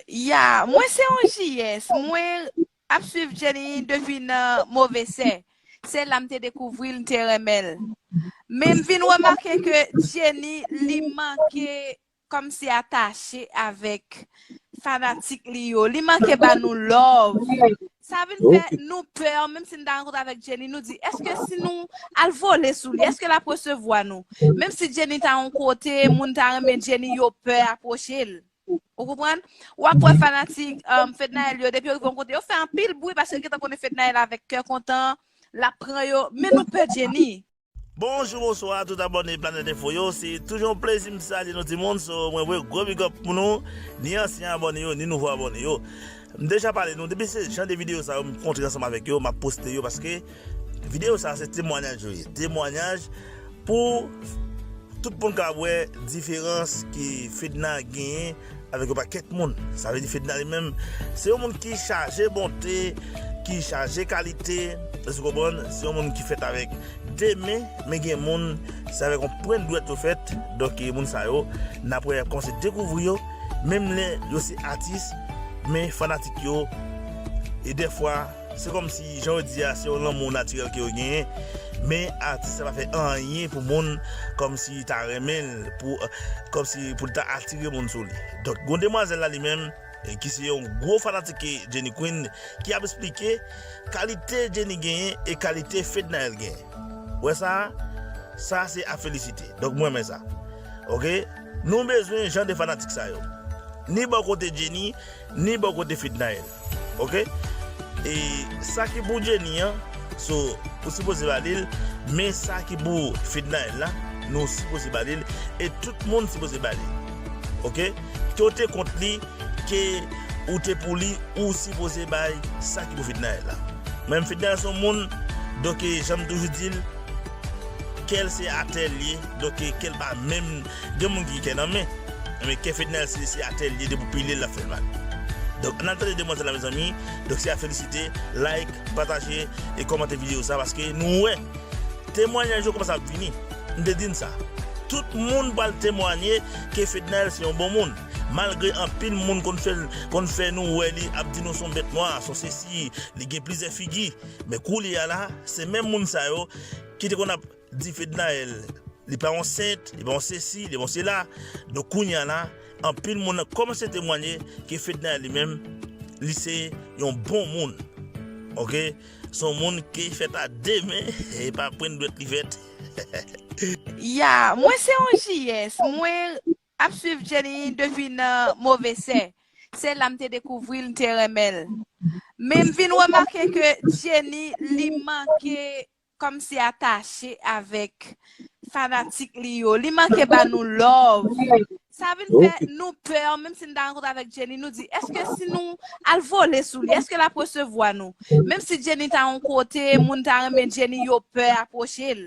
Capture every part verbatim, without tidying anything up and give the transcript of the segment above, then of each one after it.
Ya, mwen se yon J S. Mwen ap swiv Jenny depi nan Move Sè. Se la m te dekouvri l, m te renmen l. Men m vin remake ke Jenny, li manke kòmsi atache avèk fanatik li yo. Li manke ba nou love. Sa vin fè nou pè, menm si n ta rankontre avèk Jenny, nou di, èske si nou al vole sou li, èske l ap resevwa nou? Menm si Jenny ta yon kote, moun ta renmen Jenny, yo pè apwoche l. Ou konprann? W ap wè fanatik um, Fednaelle yo, depi yo rive yon kote, yo fè anpil bri paske yo gentan konnen Fednaelle avèk kè kontan, l ap pran yo, men nou pè Jenny. Bonjou, bonswa tout abòne Planèt Enfo yo. Se toujou yon plezi m salye nou timoun. So, mwen voye gwo big up pou nou, ni ansyen abòne yo, ni nouvo abòne yo. M deja pale nou, depi se jan de videyo sa yo m kontre ansanm avèk yo, m ap poste yo paske videyo sa se temwanyaj yo ye. Temwanyaj pou tout moun ka wè diferans ke Fedna genyen avèk yon pakèt moun. Sa vle di Fedna li menm, se yon moun ki chaje bonte, ki chaje kalite, èske w konprann? Se yon moun ki fèt avèk de men, men gen moun, se avèk yon pwent dwèt yo fèt. Donk, moun sa yo, n ap wè y ap kòmanse dekouvri yo, menm lè yo se atis, men fanatik yo, e dèfwa, se kòmsi, jan yo di a, se yon lanmou natirèl ke yo genyen, men atis la pa fè anyen pou moun kòmsi ta renmen l, pou, kòmsi pou l ta atire moun sou li. Donk, gon demwazèl la li menm, e ki se yon gwo fanatik Jenny Queen, ki ap esplike kalite Jenny genyen e kalite Fednaelle genyen. Ou wè sa? Sa se a felisite. Donk, mwen renmen sa. Oke? Nou bezwen jan de fanatik sa yo. Ni bò kote Jenny, ni bò kote Fednaelle. Oke? E sa ki pou Jenny an, so, ou sipoze ba li l, men sa ki pou Fednaelle la, nou sipoze ba li l, e tout moun sipoze ba li l. Oke? Ke w te kont li, ke ou te pou li, ou sipoze bay sa ki pou Fednaelle la. Menm Fednaelle se yon moun, donk, jan m toujou di l, kè l se atè l ye, donk kè l pa menm, gen moun ki kè nan men. Men kè Fednaelle se, se atè l ye, depi w pile l, l ap fè l mal. Donk, ann al tande demwazèl la, mezanmi. Donk, se a felisite, like, pataje e kòmante videyo sa, paske nou wè temwanyaj yo kòmanse ap vini. M te di n sa. Tout moun pral temwanye ke Fednaelle se yon bon moun. Malgre anpil moun konn fè, konn fè nou wè li ap di nou se yon bèt nwa, se yon sesi, li gen plizyè figi. Men koulye a la, se menm moun sa yo ki te konn ap di Fednaelle, li pa yon sent, li pa yon sesi, li pa yon sela. Donk, kounye a la, anpil moun kòmanse temwanye ke Fednaelle li menm, li se yon bon moun. Oke? Se yon moun ki fèt a de men, e pa pwent dwèt li fèt. Ya, mwen se yon J S. Mwen ap swiv Jenny depi nan Move Sè. Se la m te dekouvri l, m te renmen l. Men m vin remake ke Jenny, li manke kòmsi atache avèk fanatik li yo. Li manke ba nou love. Sa vin fè nou pè, menm si n ta rankontre avèk Jenny, nou di, èske si nou al vole sou li, èske l ap resevwa nou? Menm si Jenny ta yon kote, moun ta renmen Jenny, yo pè apwoche l.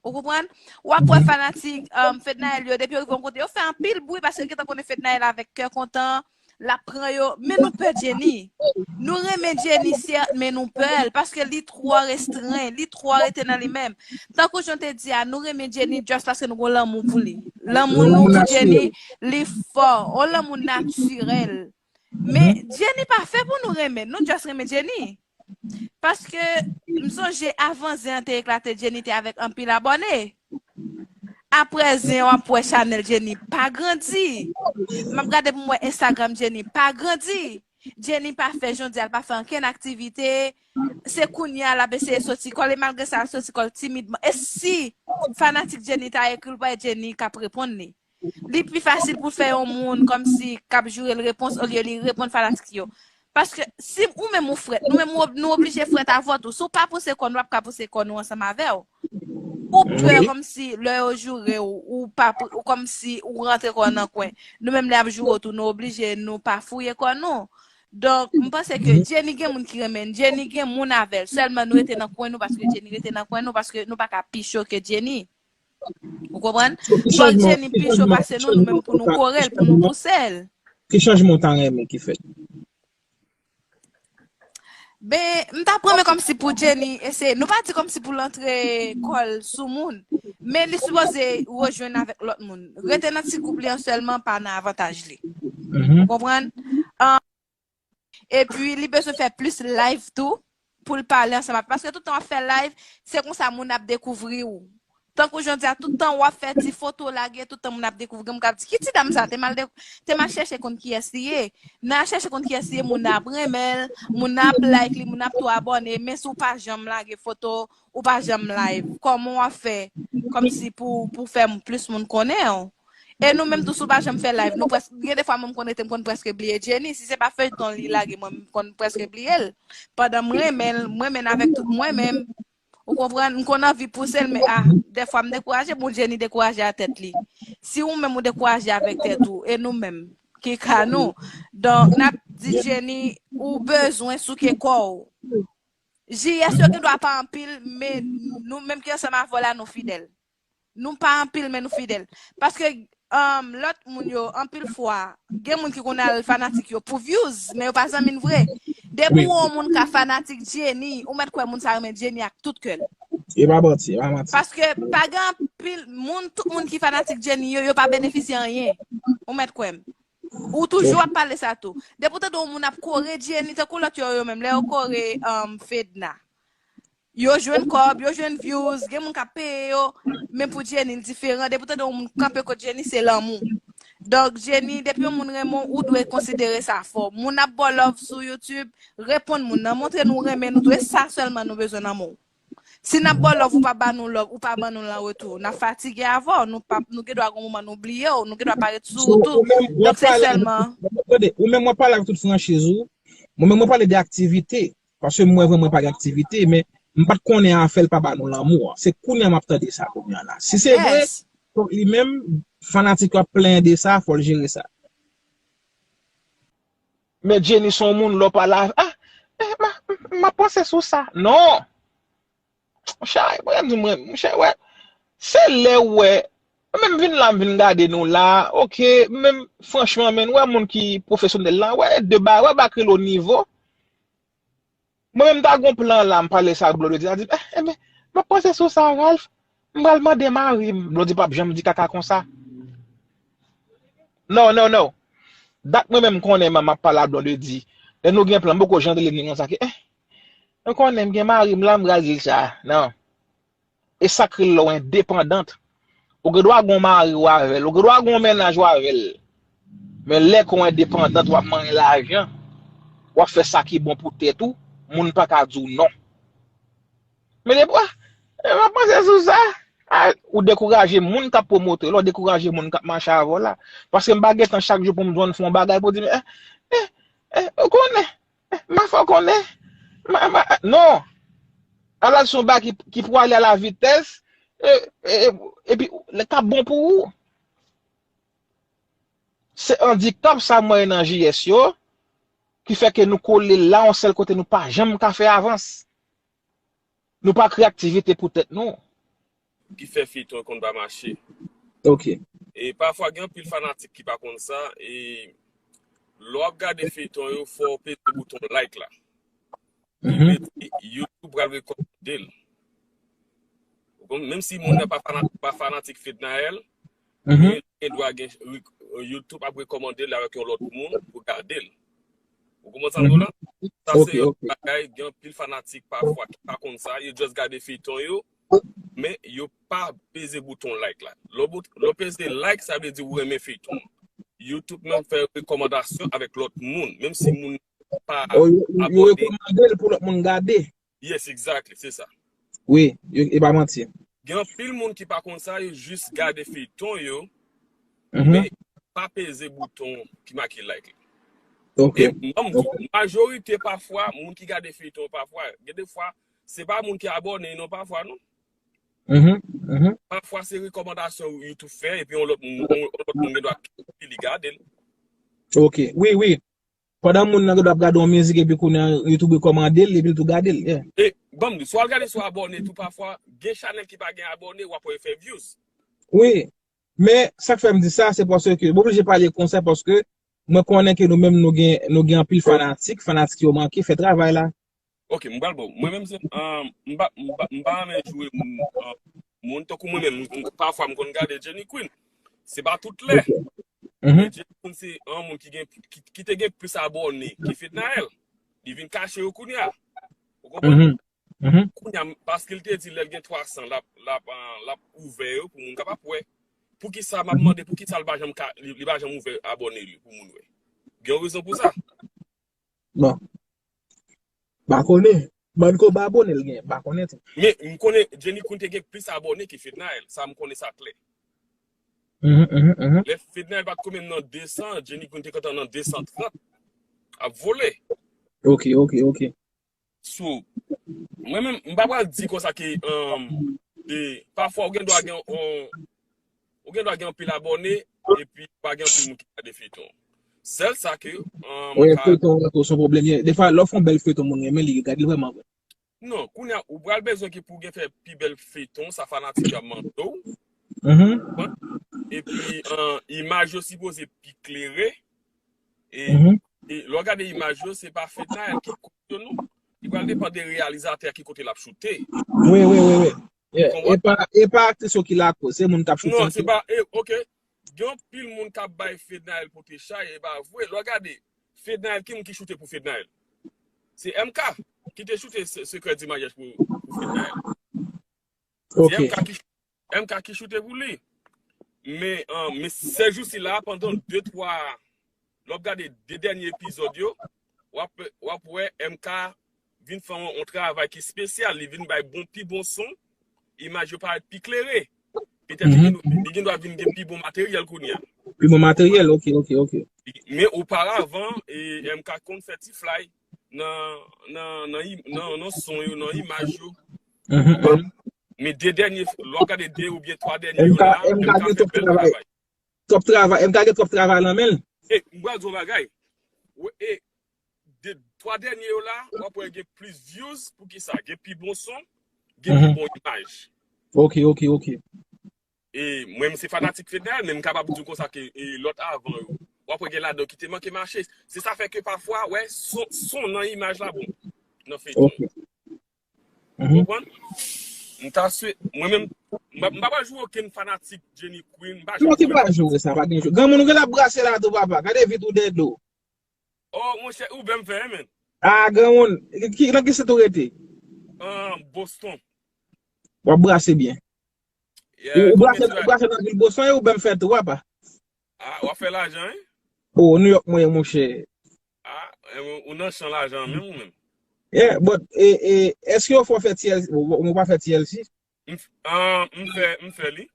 Ou konprann? W ap wè fanatik um, Fednaelle yo, depi yo rive yon kote, yo fè anpil bri paske yo gentan konnen Fednaelle avèk kè kontan, l ap pran yo, men nou pè Jenny. Nou renmen Jenny, sèt, men nou pè l, paske li twò restren, li twò rete nan li menm. Tankou jan w te di a, nou renmen Jenny just paske nou gon lanmou pou li. Lanmou nou pou Jenny, li fò, yon lanmou natirèl. Men Jenny pa fè pou nou renmen, nou just renmen Jenny. Paske m sonje avan zen an te eklate, Jenny te avèk anpil abòne. Apre zen an, w ap wè chanèl Jenny pa grandi. M ap gade pou m wè Instagram Jenny pa grandi. Jenny pa fè, jan w di a, l pa fè ankenn aktivite. Se kounye a l ap eseye soti kò l, e malgre sa, l soti kò l timidman. E si fanatik Jenny ta ekri l, w wè Jenny k ap reponn li. Li pi fasil pou fè yon moun kòmsi k ap joure l repons olye li reponn fanatik yo. Paske si ou menm ou frèt, nou menm nou oblije frèt avè w tou. Si w pa pouse kò nou, ap ka pouse kò nou ansanm avè w. Ou pè kòmsi lè yo joure w, ou pa ou kòmsi ou rantre kò w nan kwen. Nou menm lè y ap joure w tou, nou oblije nou pa fouye kò nou. Donk, m panse ke Jenny gen moun ki renmen l, Jenny gen moun avè l. Sèlman nou rete nan kwen nou paske Jenny rete nan kwen nou paske nou pa ka pi cho ke Jenny. Ou konprann? Fòk Jenny pi cho pase nou, nou menm pou nou kore l, pou nou pouse l. Ki chanjman w ta renmen ki fèt? Ben, m ta pran men kòmsi pou Jenny eseye, nou pa di kòmsi pou l antre kò l sou moun, men li sipoze rejwenn avèk lòt moun. Rete nan ti gwoup li an sèlman pa nan avantaj li. Ou konprann? Epi li bezwen fè plis live tou pou l pale ansanm avè, paske tout tan w ap fè live, se konsa moun ap dekouvri w. Tankou jodi a, tout tan w ap fè ti foto lage, tout tan moun ap dekouvri, moun k ap di ki ti dam sa, te m al de, te m al chèche konn kiyès li ye. Nan chèche konn kiyès li ye, moun nan ap renmen l, moun nan ap like li, moun nan ap tou abòne, men si w pa janm lage foto, ou pa janm live, kòman w ap fè kòmsi pou pou fè plis moun konnen w? E nou menm tou, si w pa janm fè live, nou prèske, gen de fwa mwen m konn rete, m konn prèske bliye Jenny. Si se pa feyton li lage, mwen m konn prèske bliye l. Pandan m renmen l, m renmen l avèk tout mwen, men ou konprann, m konn anvi pouse l, men ah, dèfwa m dekouraje, bon, Jenny dekouraje a tèt li. Si ou menm ou dekouraje avèk tèt ou, e nou menm, ki ka nou? Donk, n ap di Jenny, ou bezwen souke kò w. J S yo gendwa pa anpil, men nou menm ki ansanm avè w la, nou fidèl. Nou pa anpil, men nou fidèl. Paske um, lòt moun yo, anpil fwa, gen moun ki konn al fanatik yo pou views, men yo pa zanmi n vre. Depi w wè yon moun ka fanatik Jenny, ou mèt kwè moun sa renmen Jenny ak tout kè l. E pa manti, e pa manti. Paske pa gen anpil moun, tout moun ki fanatik Jenny yo, yo pa benefisye anyen. Ou mèt kwè m. Ou toujou ap pale sa tou. Depi w tande yon moun ap kore Jenny, tankou lòt yo, yo menm, lè yo kore um, Fedna. Yo jwenn kòb, yo jwenn views, gen moun k ap peye yo, men pou Jenny, l diferan. Depi w tande yon moun kanpe kot Jenny, se lanmou. Donk, Jenny, depi yon moun renmen w, ou dwe konsidere sa fò. Moun ap ba w love sou YouTube, reponn moun nan, montre nou renmen nou tou, e sa sèlman nou bezwen nan men w. Si n ap ba w love, ou pa ba nou love, ou pa ban nou l an retou, n ap fatige avè w, nou p ap, nou gendwa gen yon moman nou bliye w, nou gendwa pa ret sou ou tou. Donk, se sèlman. Tande, ou menm w ap pale ak tout franchiz ou, mwen menm mwen pale de aktivite. Paske mwen vre mwen pa gen aktivite, men m pa t konnen afè l pa ba nou lanmou an. Se kounye a m ap tande sa kounye a la. Si se vre, fòk li menm, fanatik yo ap plenyen de sa, fò l jere sa. Men Jenny se yon moun lè w pale avè, ah, eh, m ap panse sou sa. Non! Monchè, mwen di mwen, monchè, wè, se lè w wè, mwen menm vin la, m vin gade nou la, oke, menm franchman, men, wè moun ki pwofesyonèl la, wè, de ba, wè, Bakrilo nivo. Mwen menm ta gon plan la, m pale sa ak Blondedy, a di, eh, eh, men, m ap panse sou sa, Ralph, m pral mande mari m. Blondedy p ap janm di kaka konsa. Non, non, non. Dat mwen menm konnen m ap pale a Blondedy. Lè nou gen plan, m poko jan rele m konsa ke, eh, ou konnen m gen mari m la, m pral di l sa. Non. E sa k rele lè w endepandant. Ou gen dwa gen yon mari w avè l, ou gen dwa gen yon mennaj w avè l. Men lè ke w endepandant, w ap manyen lajan, w ap fè sa ki bon pou tèt ou, moun pa ka di w non. Men depi, ah, m ap panse sou sa. Ah, ou dekouraje moun k ap pwomote w la, ou dekouraje moun k ap mache avè w la. Paske m pa gentan chak jou pou m jwenn fè yon bagay pou di, eh, eh, eh, ou konnen, eh, m pa fè w konnen. Ma, ma, non. Ala se yon bagay ki, ki pwale a la vitès, e, e, epi, l ka bon pou ou. Se andikap sa mwen nan J S yo, ki fè ke nou kole la yon sèl kote, nou pa janm ka fè avans. Nou pa kreye aktivite pou tèt nou. Ki fè feyton konn pa mache. Ok. E pafwa gen anpil fanatik ki pa konn sa, e lè w ap gade feyton yo, fò w peze bouton like la. Ki vle di YouTube pral rekòmande l. Ou konprann? Menm si moun nan pa fana-, pa fanatik Fednaelle, men gen dwa gen, YouTube ap rekòmande l avèk yon lòt moun pou gade l. Ou konprann sa m di w la? Sa se yon bagay, gen anpil fanatik pafwa ki pa konn sa, yo just gade feyton yo, men yo pa peze bouton like la. Lè w bout-, lè w peze like, sa vle di ou renmen feyton an. YouTube menm fè rekòmandasyon avèk lòt moun, menm si moun pa abòne. Oh, yo, yo rekòmande l pou lòt moun gade. Yes, exactly, se sa. Wi, yo, e pa manti. Gen anpil moun ki pa konn sa, yo jis gade feyton yo, men pa peze bouton ki make like la. Ok. E m di w, majorite pafwa, moun ki gade feyton pafwa, gen de fwa, se pa moun ki abòne non pafwa non. Mhm, mhm. Pafwa se rekòmandasyon YouTube fè, epi yon lòt moun, yon lòt moun gen dwa li gade l. Ok, wi, wi. Pandan moun nan ap gade yon mizik epi kounye a YouTube rekòmande l, epi l tou gade l. Yeah. E, ban m di, si w al gade sou abòne tou pafwa, gen chanèl ki pa gen abòne, w ap wè yo fè views. Wi. Men, sa k fè m di sa, se paske, m oblije pale konsa paske mwen konnen ke nou menm nou gen, nou gen anpil fanatik, fanatik yo manke fè travay la. Ok, m pral ba w. Mwen menm se, um, m pa, m pa, m pa renmen joure moun, um, moun tankou mwen menm, m, pafwa m konn gade Jenny Queen. Se pa tout lè. Mhm. Men Jenny Queen se yon moun ki gen, ki, ki te gen plis abòne ke Fednaelle. Li vin kache yo kounye a. Ou konprann? Mhm. Mhm. Kounye a, paske l te di lè l gen twa san, l ap, l ap, ah, l ap ouvè yo pou moun kapab wè. Poukisa, m ap mande, poukisa l pa janm ka, li, li pa janm ouvè abòne li pou moun wè? Gen yon rezon pou sa. Bon. Pa konnen. Bann konba abòne l gen, pa konnen tou. Men, m konnen Jenny Queen te gen plis abòne ke Fednaelle. Sa, m konnen sa klè. Mhm, mhm, mhm. Lè Fednaelle pa t ko menm nan de san, Jenny Queen te kontan nan de san trant. Ap vole. Ok, ok, ok. So, mwen menm, m pa pral di konsa ke, um, de, pafwa ou gen dwa gen yon, ou gen dwa gen anpil abòne, epi pa gen anpil moun ki gade feyton. Sèl sa ke, um, wi, ka feyton an tou se yon pwoblèm ye. Defwa, lè w fè yon bèl feyton, moun renmen li, gade l vrèman vre. Non, kounye a, ou pral bezwen ke pou gen fè pi bèl feyton, sa fanatik yo ap mande w. Mhm. Epi, uh, imaj yo sipoze pi klere. E, mhm, e lè w gade imaj yo, se pa Fednaelle ki kote yo, non. Li pral depann de reyalizatè a ki kote l ap choute. Wi, wi, wi, wi. Yeah. Ou konprann? E pa, e pa aktris yo ki lakoz, se moun k ap choute. Non, se pa, e, ok. Gen anpil moun k ap bay Fednaelle pote chay, e pa vre. Lè w gade, Fednaelle, ki moun ki choute pou Fednaelle? Se M K ki te choute se-, Sekrè di Maryaj pou, pou Fednaelle. Se, ok, M K ki, M K ki choute pou li. Men, uh, men sèjousi la, pandan de, twa, lè w ap gade de dènye epizòd yo, w ap, w ap wè M K vin fè yon, yon travay ki espesyal. Li vin bay bon, pi bon son. Imaj yo parèt pi klere. Petèt li, mhm, gen, li gen dwa vin gen pi bon materyèl kounye a. Pi bon materyèl, ok, ok, ok. Men oparavan, e, M K konn fè ti flay nan, nan, nan, im-, nan, nan son yo, nan imaj yo. Mhm, mhm. Men de dènye, lè w ap gade de oubyen twa dènye yo la, M K, M K gen twòp travay. Twòp travay. M K gen twòp travay nan men l. E, m pral di w yon bagay. Wi, e, de, twa dènye yo la, w ap wè gen plis views, poukisa? Gen pi bon son, gen pi, mhm, bon imaj. Ok, ok, ok. E mwen, m se fanatik Fednaelle, men m kapab di w konsa ke, e, lòt avan yo, w ap wè gen ladan yo ki te manke mache. Se sa fè ke pafwa, wè, son, son nan imaj la bon, nan feyton. Ok. Mhm. Ou konprann? M ta swe-, mwen menm, m pa, m pa pral joure okenn fanatik Jenny Queen, m pa janm joure. Non, ki pa joure sa, pa gen joure. Granmoun, ou gen la brase la tou, papa. Gade vit ou dèyè do. Oh, monchè, ou byen fè, hein, men. Ah, granmoun, ki, nan ki sit ou rete? Ah, Boston. W ap brase byen. Yeah, ou, ou brase, ou brase nan vil Boston, ou byen fè tou, papa. Ah, w ap fè lajan, hein? Oh, New York, mwen, monchè. Ah, eh, ou, ou nan chan lajan menm, ou menm. Yeah, but, e, e, èske yo fè w fè T L C? Ou, ou pa fè T L C? M f-, ah, m fè, m fè li.